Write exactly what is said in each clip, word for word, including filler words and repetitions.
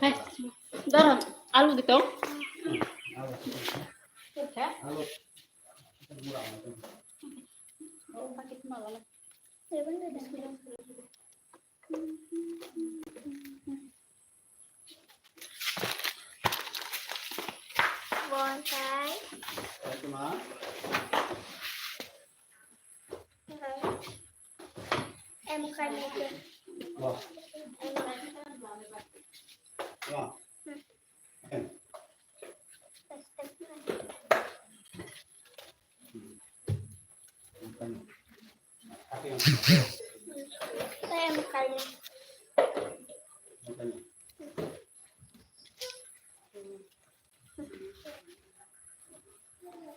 Hai, dara, alu gitu. Bonsai. Em khai ni ke. Wah. Wah. Em. Em khai ni.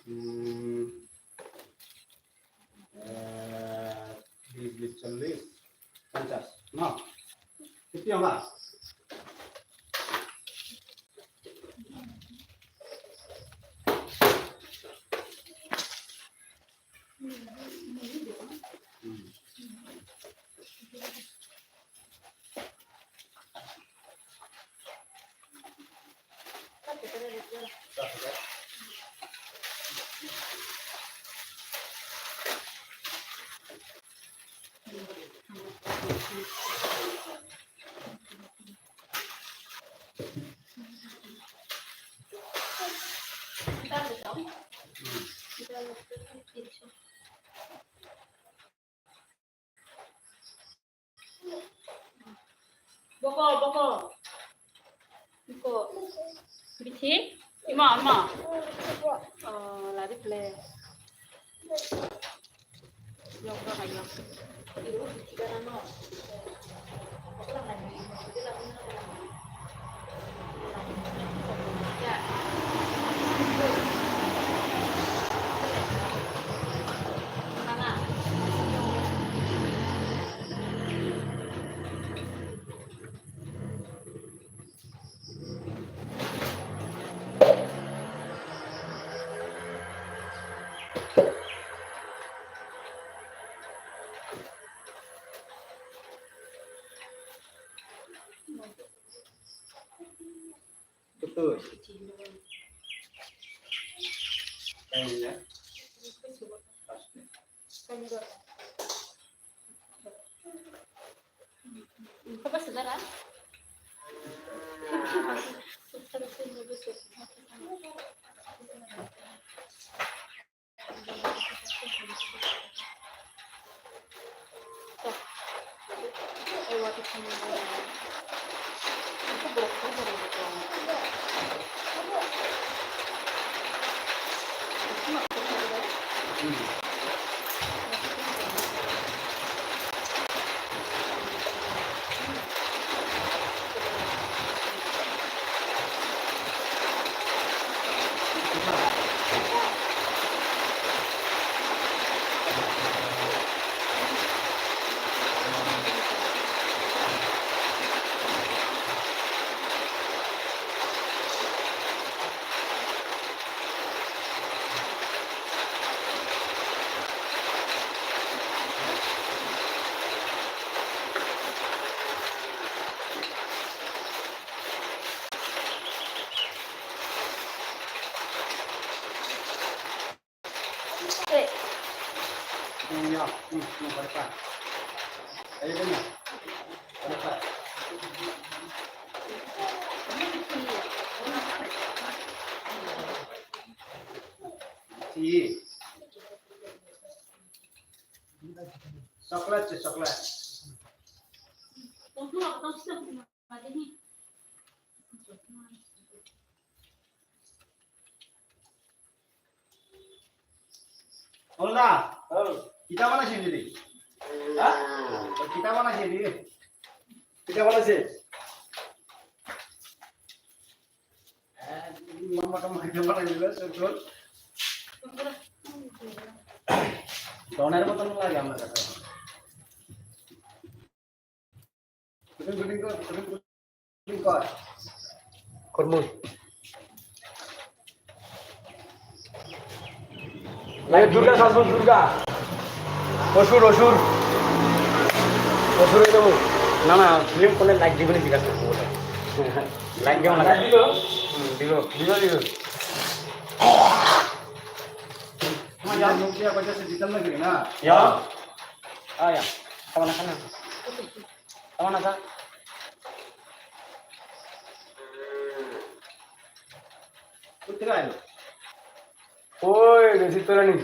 Hmm. Eh, bis, bis, chollis, ponchas. No. Fifty hona. Boko, boko. Boko. Bithi? Ima, ima. Oh, lari ple. Yok, yok, yok. Betul. Chocolate se chocolate. Ola, oh, kita mana sih ini? Hah? Kita mana sih ini? Kita mana sih? Mama kamu hanya mana juga, syukur. Donar betul lagi sama kata. Kormo. Lai Durga sasur Durga. Osur, osur. Osur ini mu. Na, na, film kone like diboni jiga sa. Like dibo na. Like dibo? Hmm, dibo. Dibo, dibo. Ama ya, nung siya ko jase ditam na giri na. Ya. Ah, ya. Tama na kana. Tama na ka. Kuttira ayo. Oi, besi torani.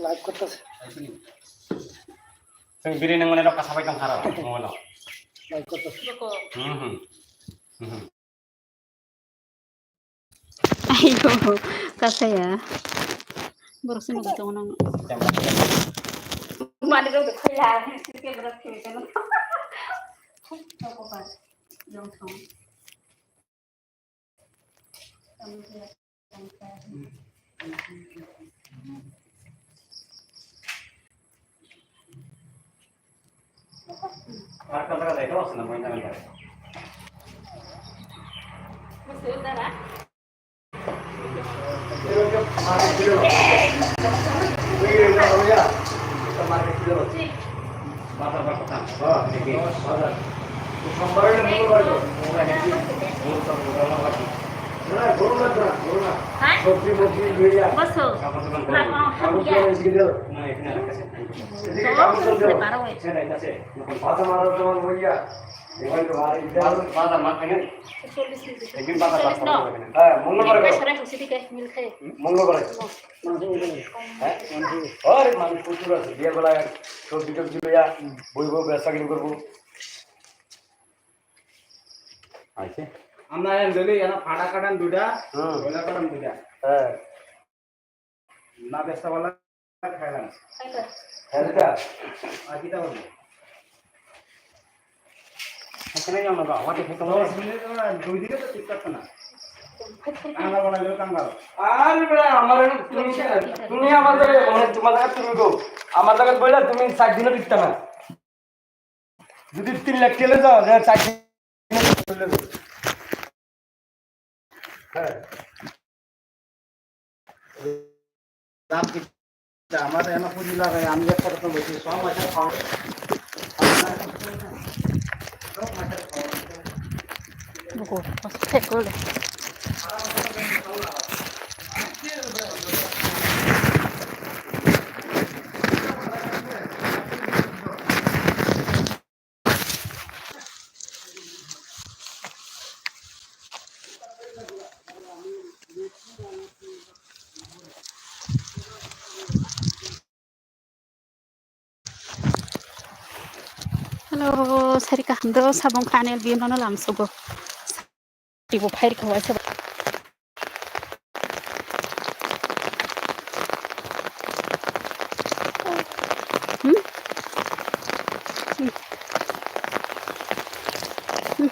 Live kortas. Chwng biri nang mane rok kasabai tong kharo, molo. Live kortas. Hmm, hmm. Hmm. Ayo, kasaya. Borok sini kau tong nang. Mani rok khaya, sini borok khaya tong. Yang tong. Mongolbar. Arai, manwi kuchur ase, biya bela sot bidok jiloya, bui bui besa gini korbo. Aise. Amna yang dulu ya, na phada kadam duda, hmm, bola kadam duda. Eh. Na besa wala khailan. Khailka. Khailka. Ar kita bolu. Ekhane yang naga, awat ekhane. Dos minute na, dui dine to tikka na. Kangal bana lo kangal. আরে বেটা, আমার তুমি তুমি আমার জায়গায় মানে তোমার জায়গায় তুমি গো। আমার জায়গায় বইলা তুমি চার দিনও টিকতা না। যদি তিন লাখ টেলে যাও, যে চার দিনে চলে যাবে। হ্যাঁ। দাম কি? আমার এনে পুঁজি লাগাই, আমি এক কথা বলছি, সব মাসের খাওয়া। Buku, pas cek dulu deh. Hello, sari kaham do, sabong kha ani L B U no lamsugo. Tibo phair kha waisa. Hmm? Hmm. Hmm.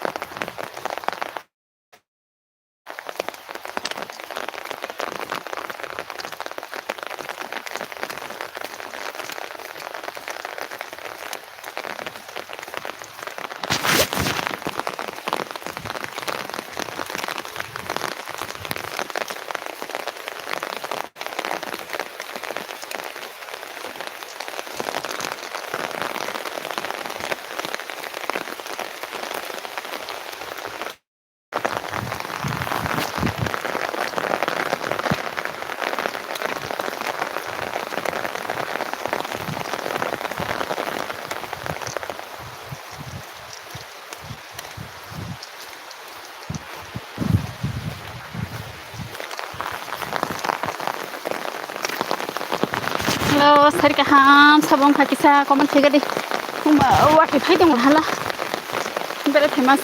Hello, sari kaham, sabong kha kisa, comment khaika di. Kuma, wati phai tong hala. Bere famous.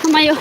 Hamayo.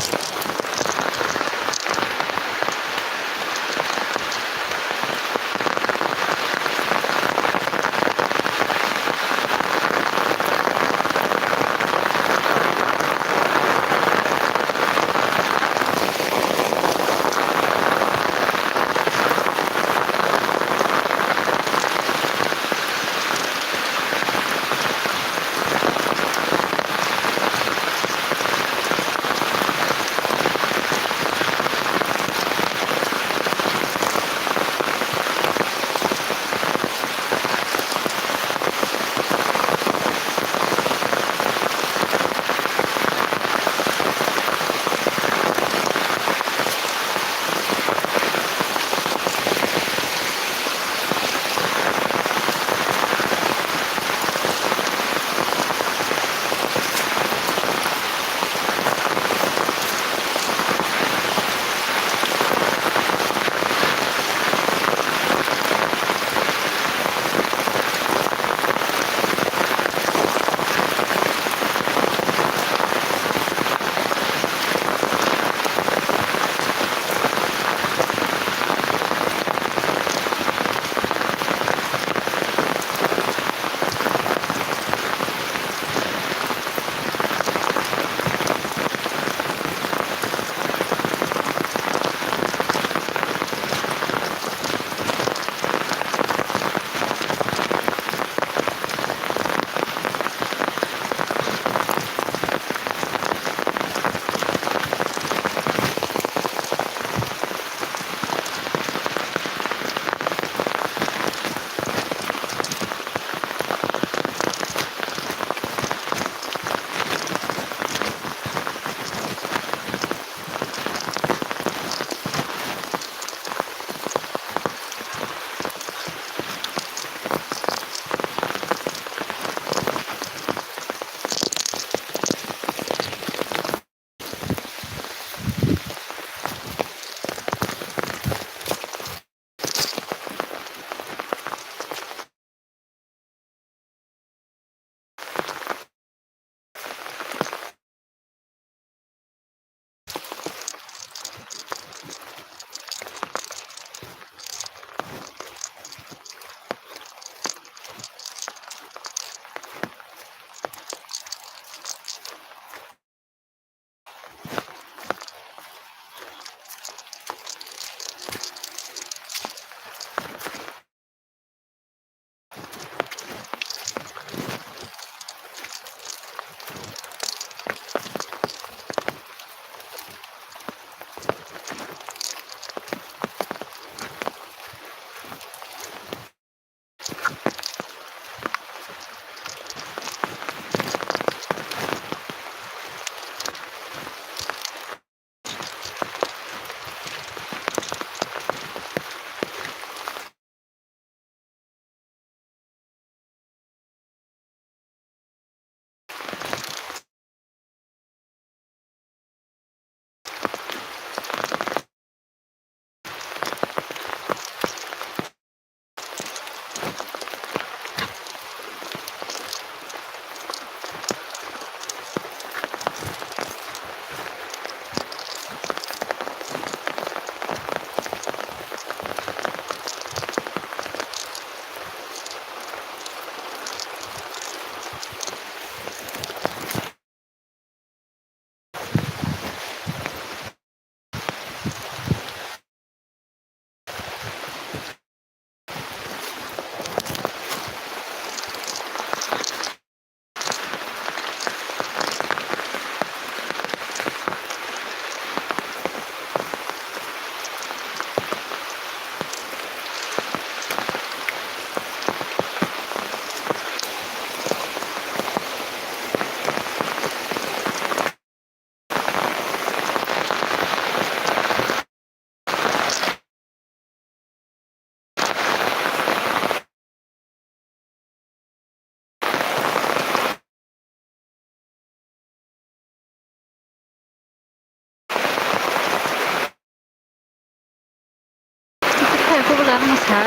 Ang sa.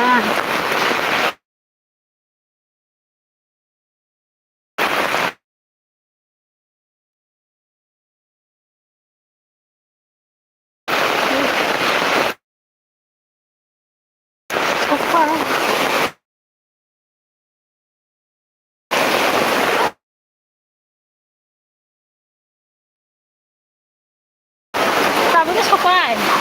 Sopai. Tabuk sopai.